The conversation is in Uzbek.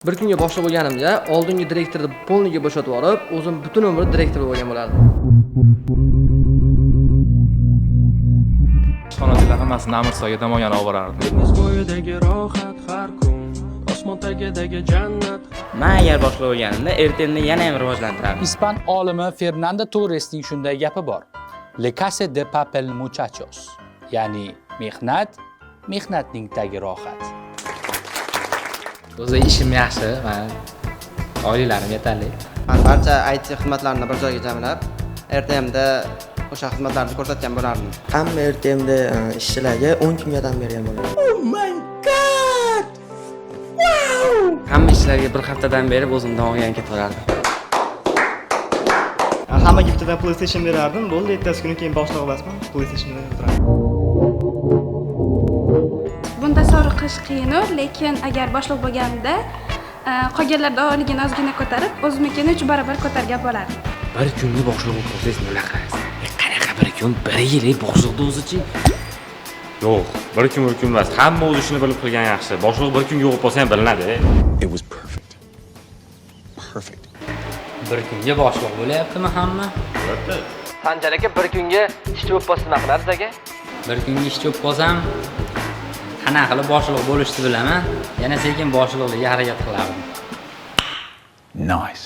Bir kunga boshliq bo'lganimda oldingi direktorni полный ga bo'shatib yuborib, o'zim butun umr direktor bo'lgan bo'lardim. Ishxonachilar hammasini Amirsoyga dam olgani olib borardim. Dengiz bo'yidagi rohat, har kun osmon tagidagi jannat. Man agar boshliq bo'lganimda, RTMni yana ham rivojlantirardim. Ispan olimi Fernando Torresning shunday gapi bor: "La casa de papel, muchachos." Ya'ni mehnat, mehnatning tagi rohat. O'zi ishim yaxshi, man oyliklarim yetarli. Man barcha IT xizmatlarini bir joyga jamlab, RTMda o'sha xizmatlarni ko'rsatgan bo'lardim. Hamma RTMda ishchilarga 10 kunga dam bergan bo'lardim. Hamma ishchilarga bir haftadan berib, o'zim dam olgani ketib borardim. Hammaga bittadan PlayStation berardim, bo'ldi. Ertasi kuni keyin boshliq emasman, PlayStationda o'tiraman. Buni tasavvur qilish qiyinu, lekin agar boshliq bo'lganimda, qolganlarni oyligini ozgina ko'tarib, o'zimnikini 3 barobar ko'targan bo'lardim. Bir kunga boshliq bo'lib qolsangiz, nima qilasiz? Qanaqa bir kun? Bir yil boshliqni o'zichi. Yo'q, bir kun, bir kun emas. Hamma o'z ishini bilib qilgan yaxshi. Boshliq bir kun yo'q bo'lsa ham bilinadi. It was perfect. Perfect. Bir kunga boshliq bo'lyaptimi hamma? Sanjar aka, bir kunga ishchi bo'lib qolsa, nima qilarsiz, aka? Bir kunga ishchi bo'lib qolsam, qanaqa qilib boshliq bo'lishni bilaman. Yana sekin boshliqlikka harakat qilardim. Nice.